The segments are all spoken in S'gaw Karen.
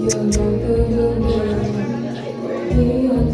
လၢဒံးယၤ, အိၣ်ဒံးယၤ, လၢဒံးဘၣ်, အိၣ်ဒံး.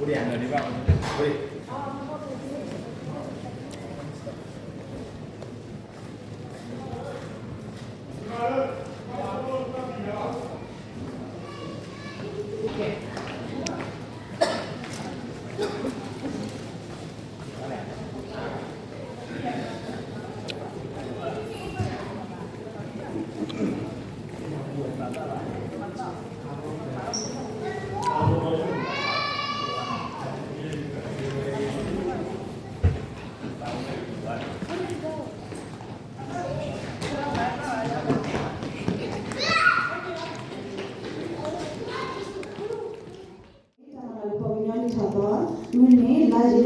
တၢ်မၤလၤကပီၤကညီနံၣ်ထီၣ်သီ, မုၢ်နံၤ လါယနူၤ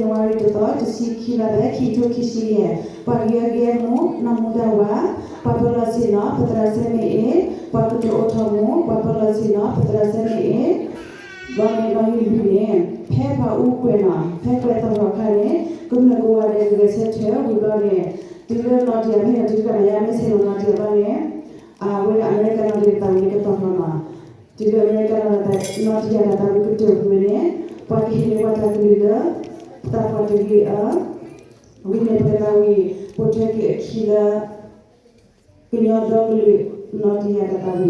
အါရံၤ တသီ, တဆံခံလါ ခံထိခံဆံယဲၢ်, ပှၤကညီကဲမူ နီၢ်မူဒါဝၤ, ပှၤပၢလီၢ်ဆ့ၣ်နီၤ ပသရၣ်စဲမ့ၣ်အ့, ပှၤကတိၤအိၣ်ထီၣ်မူ ပှၤပၢလီၢ်ဆ့ၣ်နီၤ ပသရၣ်စဲမ့ၣ်အ့, ဘၣ်မ့ၢ်ဘၣ်မ့ၢ်လွံၢ်န့ၣ် ဖဲပှၤအူကွဲးနီၤ ဖဲကွဲးသီၣ်ထီၣ်အခါန့ၣ် ကမျၢၢ်ကိးဂၤဒဲးဂဲၤဆၢထၢၣ်ဝံၤဘျီန့ၣ် တုၤလၢနီၢ်တယၢ်မ့ၢ်နီၤ တုၤတကမယါမ့ၢ်ဆ့ၣ်နီၤနီၢ်တယၢ်ဘၣ်န့ၣ် အဝဲဒၣ်အမဲရကၤနီၢ်တယၢ်တၢ်ဝံၤန့ၣ်ကသီၣ်ထီၣ်နီၤ, တုၤလၢအမဲရကၤနီၢ်တယၢ်တၢ်သးဝံၤကတၢၢ်ဝံၤန့ၣ် ပှၤကဟ့ၣ်န့ၢ်ပှၤတၢ်ကလုၢ်လၢ သးပှၢ်တဂ့ၤအၢ ဝံၤန့ၣ် ပကသးဝံၤပိာ်ထွဲက့ၤအခံလၢ ကညီဒီကလုာ်နီၢ်တယၢ်တၢ်သးဝံၤလီၤ.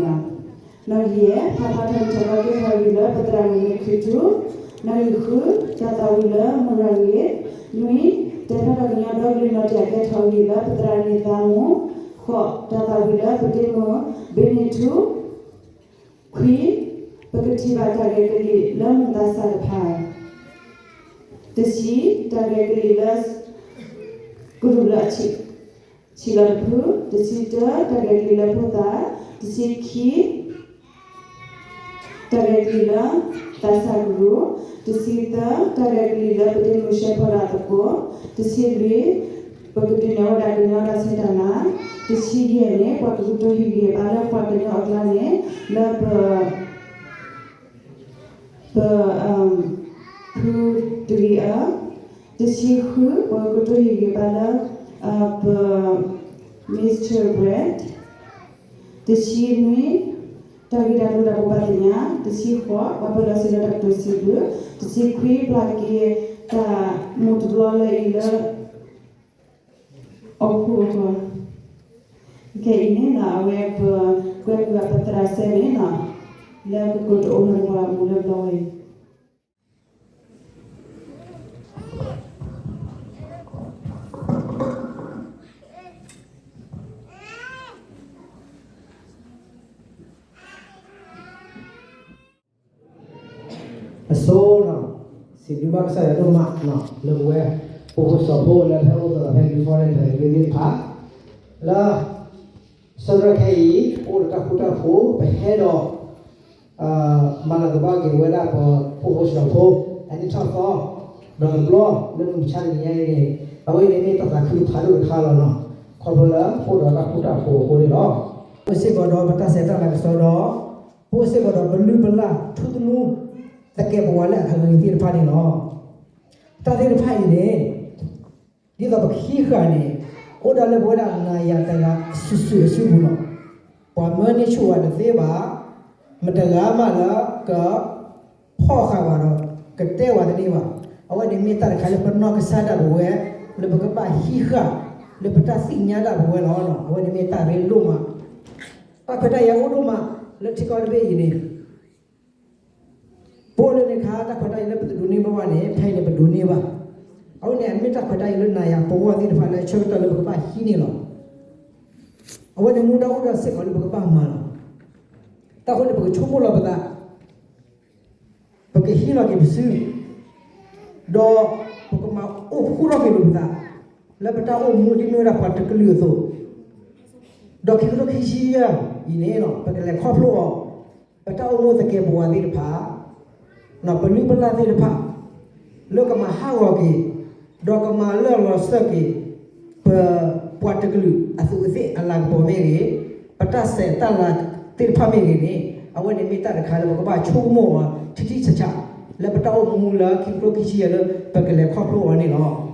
နီၣ်ဂံၢ်ယဲၢ်, ဖးဖးထီၣ် တၢ်ကီကဲထီၣ်ဂံၢ်လၢပသရၣ်မုၣ်န့ၣ်ခရံာ်ထူ, နီၣ်ဂံၢ်ဃု, တၢ်သးဝံၤလၢမုၢ်ရၤဂ့ၤ, နွံ, တဲဖျါထီၣ်ကညီဒီကလုာ်နီၢ်တယၢ်ကဲထီၣ်ဂံၢ်လၢပသရၣ်န့ၣ်သးမူ, ဃိး, တၢ်သးဝံၤလၢပဒ့မုၣ်ဘ့န့ၣ်ထူ, ခွံ, ပကထံၣ်ဘၣ်တၢ်ဂဲၤကလံၣ်လၢမုၢ်သးစၢ်တဖၣ်, တဆံ, တၢ်ဂဲၤကလံၣ်လၢ ကရူၢ်လၢအဆံးလီၤတဖု, တဆံတၢ, တၢ်ဂဲၤကလံၣ်လၢဖိသၣ်, တဆံခံ, တၢ်ဂဲၤကလံၣ်လၢသးစၢ်ကရူၢ်, တဆံသၢ, တၢ်ဂဲၤကလံၣ်လၢပဒ့မုၣ်ရှဲဖီဒီးအသကိး, တဆံလွံၢ်, ပကဒုးနဲၣ်ဝဲဒၣ်ကညီတၢ်ဆဲးတၢ်လၤ, တဆံယဲၢ်န့ၣ် ပှၤကကတိၤဟ့ၣ်ဂံၢ်ဟ့ၣ်ဘါလၢပှၤကညီအကျါန့ၣ် လၢပ ပ ဖုတဂ့ၤအၢ, တဆံဃု, ပှၤကကတိၤဟ့ၣ်ဂံၢ်ဘါလၢ ပ Mister Brad, တဆံနွံ, တၢ်ဂ့ၢ်တၢ်ကျိၤတၢ်ဘိးဘၣ်သ့ၣ်ညါ, တဆံဃိး, ပှၤပၢလီၢ်ဆ့ၣ်နီၤတၢ်ကတိၤစံးဘျုး, တဆံခွံ, ပျၢ်က့ၤတၢ်မူးတဘျီလၢအံၤလၢ အီၣ်ခိၣ်အဂီၢ်, ခဲအံၤန့ၣ်နီၤ အဝဲပကွဲမုာ်ဘၣ်ပသရၣ်စဲန့ၣ်နီၤ လၢကကတိၤအိၣ်လၢပှၤမူးလၢဘျီဝဲအံၤ အဆိနီၤ, စံးဘျုးဘၣ်ကစၢ်ယွၤဒိၣ်မးနီၤ လၢပဝဲ ပှၤဖိစီၤဖိလၢဟဲအိၣ်သးဖဲလံာ်ဖီရဲၣ်တဖၣ် လၢ ဆၢကတီၢ်ခဲအံၤ ပအိၣ်ဒီးတၢ်ဃူတၢ်ဖိး ပဟဲဒီး မၤလၤကပီၤက့ၤဝဲဒၣ်ပှၤဖိစီၤဖိ အနံၣ်ထီၣ်သီ ဒီးတဘျီလၢမုၢ်မဆါတနံၤညါအံၤန့ၣ်, အဝဲန့ၣ်မ့ၢ်တၢ်သးခုဖးဒိၣ်တခါလီၤနီၤ, ခီဖျိလၢပအိၣ်ဒီးတၢ်ဃူတၢ်ဖိးအဃိန့ၣ်လီၤ. ပအိၣ်စ့ၢ်ကီးဒီးပတၢ်ဆဲးတၢ်လၤကစီဒီး, ပအိၣ်စ့ၢ်ကီးဒီးပလုၢ်ပလၢ်ထူသနူ သကဲးပဝးလၢအဂ့ၤသ့ၣ်တဖၣ်န့ၣ်လီၤ. တၢ်သ့ၣ်တဖၣ်အံၤန့ၣ် ဒ်သိးပကဟံးဃာ်န့ၣ်, အိၣ်ဒၣ်လၢပဝဲဒၣ်နၤယၤတဂၤစုာ်စုာ်အစုပူၤလီၤ. ပှၤမၢန့ၢ်ဆူၣ်ဝဲတသ့ဘၣ်, မတဂၤမးလၢကဖီၣ်ဃာ်ဝဲဒီး ကတဲဝဲတန့ၢ်ဘၣ်. အဝဲန့ၣ်မ့ၢ်တၢ်တခါလၢပနီၢ်ကစၢ်ဒၣ်ပဝဲ, လၢပကဘၣ်ဟံးဃာ်, လၢပတၢ်သ့ၣ်ညါဒၣ်ပဝဲလီၤ. အဝဲန့ၣ်မ့ၢ်တၢ်ရ့လိာ်မး, တၢ်ခွဲးတၢ်ယာ်အိၣ်ဒိၣ်မး, လၢထံကီၢ်တဘ့ၣ်အံၤန့ၣ် ပအိၣ်လၢန့ၣ်ခါ တၢ်ခွဲးတၢ်ယာ်လၢပတဒိးန့ၢ်ဘၣ်ဘၣ်န့ၣ် ဖဲအံၤန့ၣ်ပဒိးန့ၢ်ဘၣ်. အဝဲန့ၣ် အမ့ၢ်တၢ်ခွဲးတၢ်ယာ်လၢနၤယၤပဂီၢ်သ့ၣ်တဖၣ် လၢအဆၢကတီၢ်လၢပကဘၣ်ဟံးန့ၢ်လီၤ. အဝဲန့ၣ်မူဒါအိၣ်ဒီးစ့ၢ်ကီးလၢပကဘၣ်မၤလီၤ. တၢ်ဃိန့ၣ် ပကဆိကမိၣ်လီၤပသး, ပကဟံးလီၤက့ၤပစု, ဒီးပကမၤအိၣ်ဃူထီၣ်က့ၤလိာ်ပသး လၢပတၢ်အိၣ်မူဒ်မ့ၢ်ဝဲဒၣ်ပှၤတကလုာ်အသိး, ဒီးခံကထိခံဆံယဲၢ်အံၤန့ၣ် ပကလဲၤခီဖျိအီၤ, ပတၢ်အိၣ်မူသကဲးပဝးသ့ၣ်တဖၣ်, ပလုၢ်ပလၢ်သ့ၣ်တဖၣ်, လၢကမၤဟးဂီၤက့ၤ, ဒီးကမၤလၢာ်လီၤစၢၤက့ၤ ပပှၤတကလုာ်အသူးအသ့ၣ်အလၤကပီၤမ့ၢ်ဂ့ၤ, ပတၢ်ဆဲးတၢ်လၤသ့ၣ်တဖၣ်မ့ၢ်ဂ့ၤန့ၣ်, အဝဲန့ၣ်မ့ၢ်တၢ်တခါလၢပကဘၣ်ဆိကမိၣ်အီၤ ထံထံဆးဆး, လၢပတၢ်အိၣ်မူလၢခံကထိခံဆံယဲၢ်လၢပကလဲၤခီဖျိအီၤန့ၣ်လီၤ.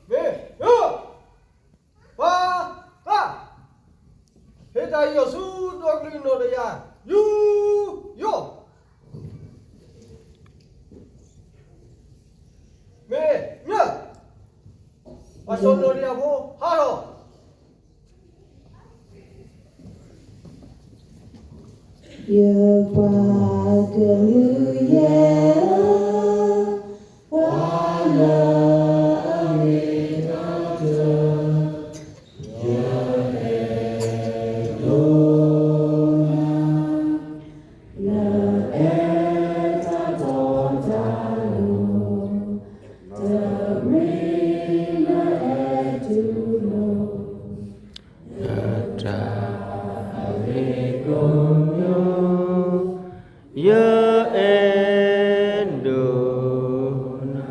မ့ၢ်, ပှၤ, ပှၤ, ဟ့ၣ်တၢ်ယီၤဆူဒီကလုာ်နီၢ်တယၢ်, ယူ, ယီၢ်, မ့ၢ်, မ့ၢ်, ပှၤစီၤနီၢ်တယၢ်ဖိ ဟးထီၣ် ယပှၤကလုာ်ယဲ, ပှၤလၢအဂ့ၤကတၢၢ်, ယအဲၣ်ဒိးနၤ, နအဲၣ်တၢ်တီတၢ်လိၤ, တမ့ၢ်နအဲၣ်တူၢ်လိာ် တၢ်အရ့ဒိၣ်ညါ, ယအဲၣ်ဒိးနၤ.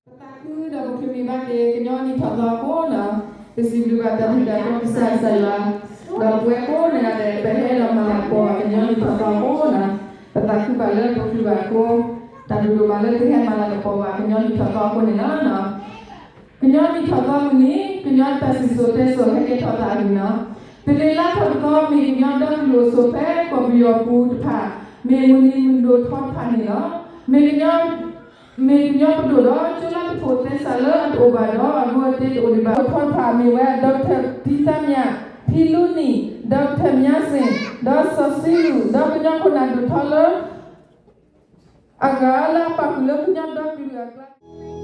ပသးခုဒီးပချုးန့ၢ်ဘၣ်က့ၤ ကညီနံၣ်ထီၣ်သီအဃိနီၤ, ပစံးဘျုးဘၣ်တၢ်ဘျုးတၢ်ဖှိၣ်ကစၢ်ယွၤ, ဒီးပဝဲကိးဂၤဒဲး ပဟဲဒီးမၤလၤကပီၤဘၣ်ကညီနံၣ်ထီၣ်သီအဃိနီၤ, ပသးခုဘၣ်လၢပချုးဘၣ်အဃိ, တၢ်ဘျုးဒိၣ်မးလၢပဟဲမၤလၤကပီၤဘၣ်ကညီနံၣ်ထီၣ်သီအဃိန့ၣ်လီၤ. ကညီနံၣ်ထီၣ်သီမုၢ်နံၤ ကညီတၢ်စံၣ်စိၤတဲစိၤဟဲကဲထီၣ်သးအဂ့ၢ်နီၤ, တနံၤလါထီၣ်တသီ မ့ၢ်ကညီဒီကလုာ်အစိၤဖဲကီၢ်ပယီၤပူၤတဖၣ် မ့ၢ်မုၢ်နံၤမုၢ်ဒိၣ်ထီတဖၣ်န့ၣ်လီၤ. မ့ၢ်ကညီ မ့ၢ်ကညီပဒိၣ်ဒီး ကၠိလါတဖိးသဲစးလၢအတအိၣ်ဘၣ်ဒီး အဘူးအတံၢ်တအိၣ်ဒံးဘၣ် ထီတဖၣ်မ့ၢ်ဝဲ ဒီကထၢၣ် တံသးမၠး, ဖံလူနံၣ်, ဒီကထၢၣ် မၠါစ့ၣ်, ဒီးစီၤစံလူၣ် ဒီးကညီခိၣ်နၢ်ဒိၣ်ထီလၢ အဂၤလၢအပာ်ဃုာ်လၢကညီဒီကလုာ်အကျါ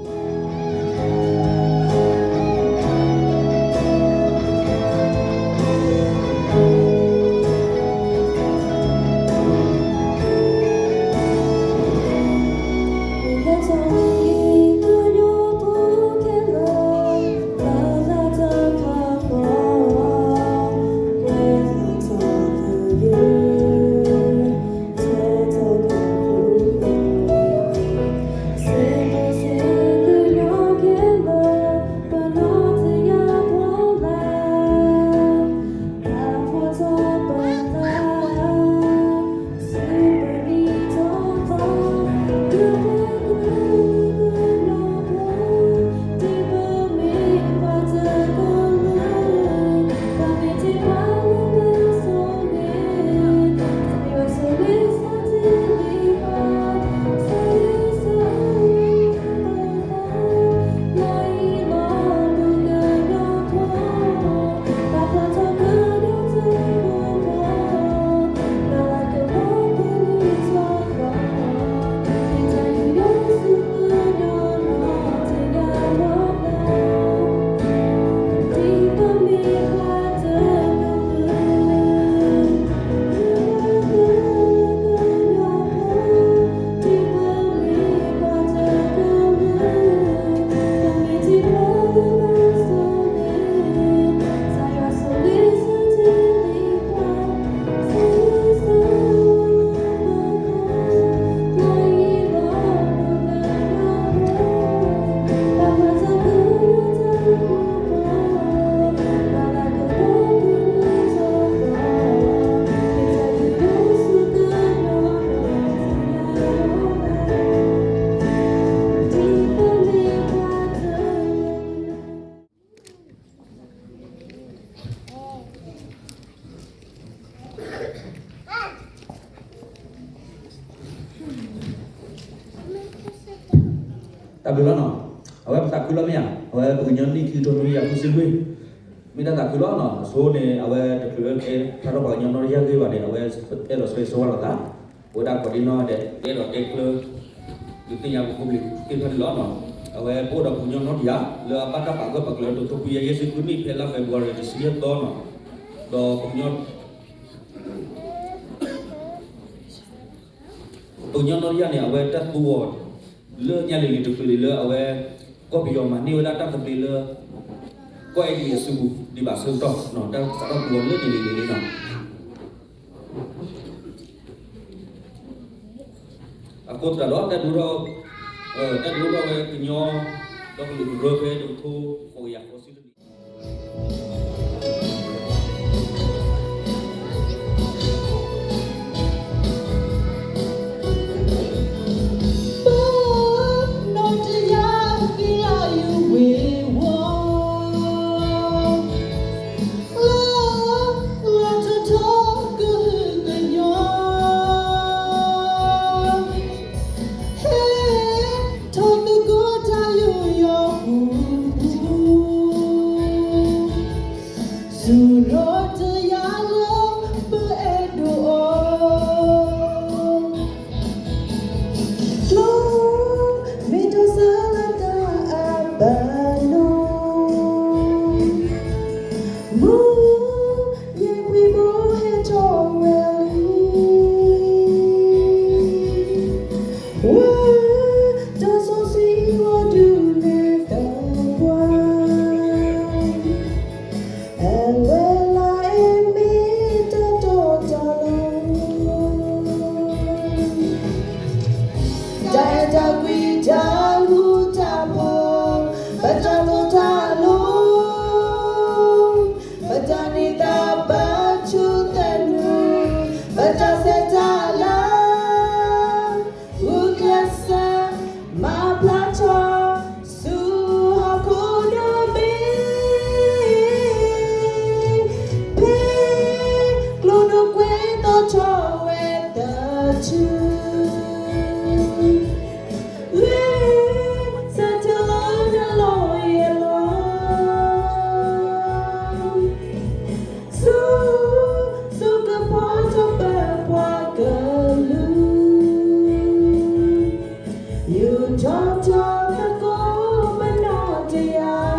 တၢ်ဘျုးလီၤနီၤ. အဝဲပသးခုလီၤမ့ၢ်ဧါ, အဝဲပကညီနံၣ်ခံကထိနွံကယၤဃုဆံလွံၢ် မ့ၢ်တၢ်သးခုလီၤနီၤ. အဆိန့ၣ် အဝဲတချုးလၢအဲၣ်ဖျါထီၣ်ပှၤကညီနီၢ်တယၢ်ဂ့ၢ်ဘၣ်န့ၣ် အဝဲအဲၣ်ဒိးဆၢဂ့ၤဆၢဝါလိာ်သး, အဝဲဒၣ်ကိးဒံနီၢ်ဒဲး အဲၣ်ဒိးတဲကျၢၤ ဒုးသ့ၣ်ညါပဖိပလံၤသ့ၣ်တဖၣ်န့ၣ်လီၤနီၤ. အဝဲပအိၣ်ဒီးပှၤကညီနီၢ်တယၢ် လၢအဘၣ်တၢ်ပာ်ဂၢၢ်ပာ်ကျၢၤလၢတကထိခွံကယၤယဲၢ်ဆံဃုနံၣ် ဖဲလါဖ့ၤဘြူၤအါရံၤတဆံယဲၢ်သီနီၤ, ဒီးပကညီ ပကညီနီၢ်တယၢ်န့ၣ် အဝဲတၢ်သူအီၤ လၢညါလံၤလံၤတချုးလံၤလၢအဝဲ ကီၢ်ပယီၤမၤန့ၢ်ဝဲဒၣ်တၢ်သဘျ့လၢ ကီၢ်အဲကလံးအစုပူၤဒံးဘၣ်ဆၢကတီၢ်, တၢ်စးထီၣ်သူအီၤလၢညါလံၤလံၤလံၤနီၤ. အဃိသတးဒီး တၢ်ဒုးအိၣ်ထီၣ် တၢ်ဒုးအိၣ်ထီၣ်ဝဲကညီ ဒီကလုာ်ကရၢဖဲတကထိဃိးကယၤဃိးဆံတနံၣ် ဟဲထီၣ်သကိးတၢ်ယူးယီၣ်ပူၤ ဆူၣ်ထီၣ်တယၢ်လၢပအဲၣ်ဒိးအီၤ, ကျိမ့ၢ်တၢ်ဆၢလၢတၢ်အဘၣ်နီၤ, မူ ယဲၢ်ခွံဘိဟဲထီၣ်ဝဲလံ, ဝဲတၢ်စီဆှံဂီၤဒုးနဲၣ်သပှၢ်, အဝဲလၢအမ့ၢ်တၢ်တီတၢ်လိၤ, တၢ်အဲၣ်တၢ်ကွံတၢ်ဃူတၢ်ဖိး, ပတၢ်တီတၢ်လိၤ ပတၢ်န့ၢ်သါဘၣ်ဆူသနူ, ပတၢ်ဆဲးတၢ်လၤ ဂုာ်ကျဲးစၢး မၤဖျါထီၣ် ဆူဟီၣ်ခိၣ်ဒီဘ့ၣ်, ဖဲ လၢ စၢၤတၢ်လၢနလီၢ်ယဲၢ်လီၤ, ဆူ ဆူကဖီထီၣ်ပၢပှၤကလုာ်, ယူၢ်ထီၣ်ထီသကိးပနီၣ်တယၢ်.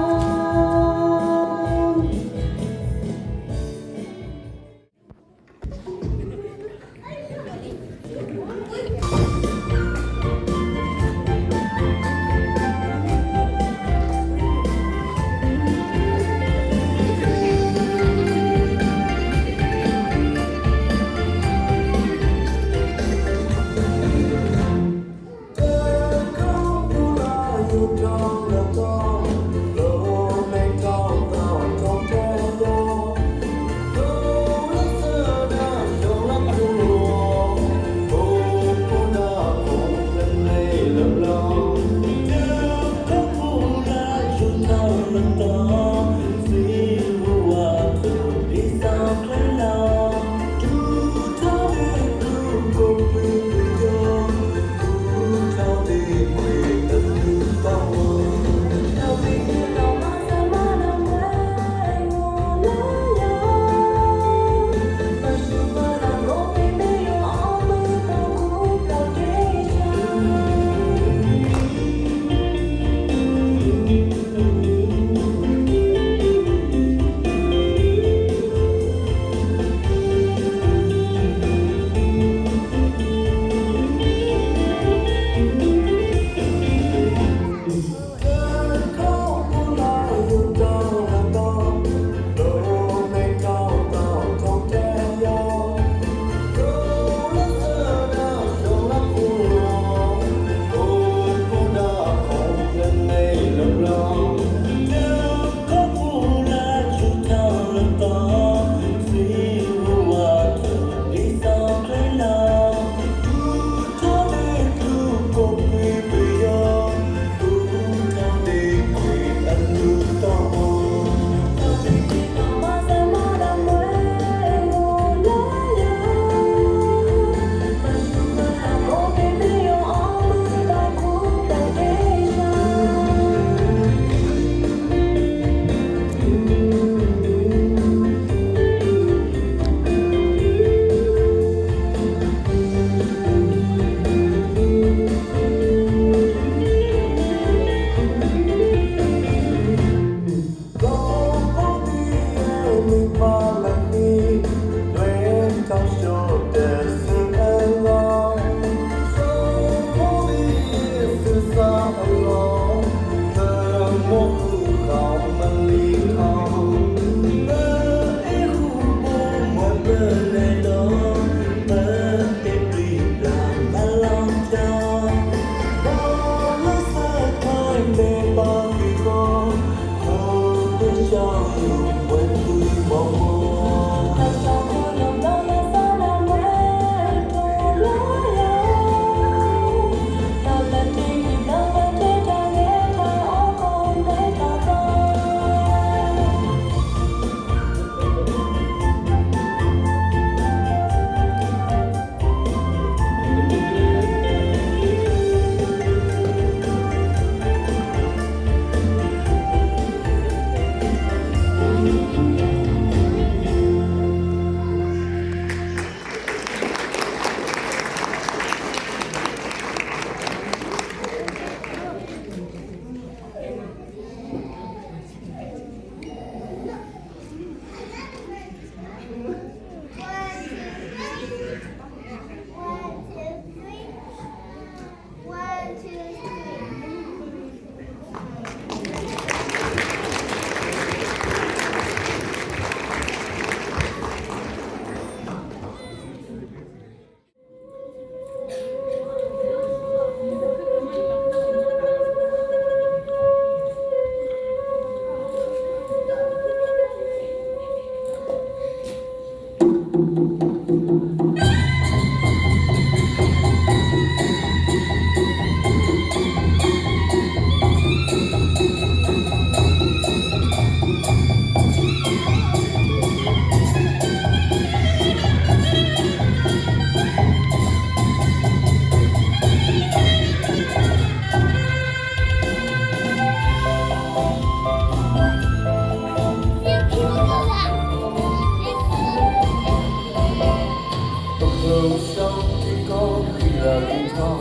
ဃံလၤလံထီၣ်,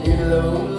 ဟ့ၣ်လၢ